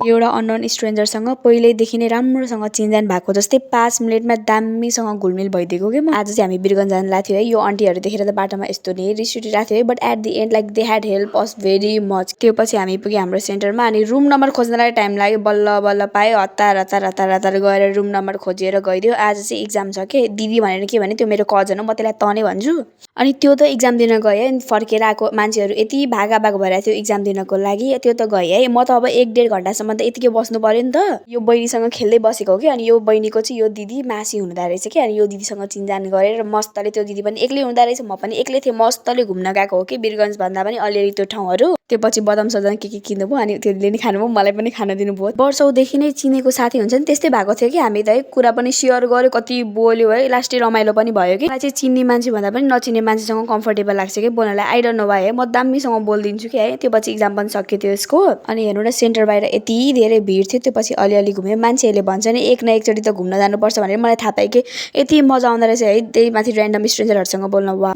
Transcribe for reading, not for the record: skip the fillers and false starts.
एउटा अननोन स्ट्रेन्जरसँग पहिल्यैदेखि नै राम्रोसँग चिनजान भएको जस्तै 5 मिनेटमा दामीसँग घुलमिल भइदिएको के म। आज चाहिँ हामी बिरगञ्ज जान लाग्थ्यो है। यो आन्टीहरू देखेर त बाटोमा यस्तो नै रिस उठिरहेको थियो है, but at the end like they had help us very much. त्यो पछि हामी पुग्यो हाम्रो सेन्टरमा अनि रुम नम्बर खोज्नलाई टाइम लाग्यो। बल्ल बल्ल पायो, हतार हतार हतार हतार गएर रुम नम्बर खोजेर गइदियो। आज चाहिँ इक्जाम छ के, दिदी भनेर के भने त्यो मेरो कजन हो, म त्यसलाई तँ नै भन्छु। अनि त्यो त इक्जाम दिन गयो है, फर्केर आएको मान्छेहरू यति भागाभाग भइरहेको थियो इक्जाम दिनको लागि। त्यो त गयो है, म त अब 1-1.5 घन्टासम्म त यतिकै बस्नु पर्यो नि त। यो बहिनीसँग खेल्दै बसेको हो कि, अनि यो बहिनीको चाहिँ यो दिदी मासी हुँदो रहेछ कि, अनि यो दिदीसँग चिनजान गरेर मस्तले त्यो दिदी पनि एक्लै हुँदो रहेछ, म पनि एक्लै थिएँ, मस्तले घुम्न गएको हो कि बिरगञ्ज भन्दा पनि अलिअलि त्यो ठाउँहरू। त्यो पछि बदाम सदाम के किन्नु भयो, अनि त्यो दिदीले नि खानुभयो, मलाई पनि खान दिनुभयो। वर्षौँदेखि नै चिनेको साथी हुन्छ नि, त्यस्तै भएको थियो कि हामी त है। कुरा पनि सेयर गर्यो, कति बोल्यो है, लास्टै रमाइलो पनि भयो कि। मलाई चाहिँ चिन्ने मान्छे भन्दा पनि नचिन्ने मान्छेसँग कम्फर्टेबल लाग्छ कि बोल्नलाई। आई डोन्ट नो वाइ है, म दामीसँग बोलिदिन्छु कि है। त्यो पछि इक्जाम पनि सकियो त्यसको। अनि हेर्नु न सेन्टर बाहिर यति धेरै भिड थियो। त्यो पछि अलिअलि घुम्यो। मान्छेहरूले भन्छ नि एक न एकचोटि त घुम्न जानुपर्छ भनेर, मलाई थाहा पाएँ कि यति मजा आउँदो रहेछ है त्यही माथि ऱ्यान्डम स्ट्रेन्जरहरूसँग बोल्न। वा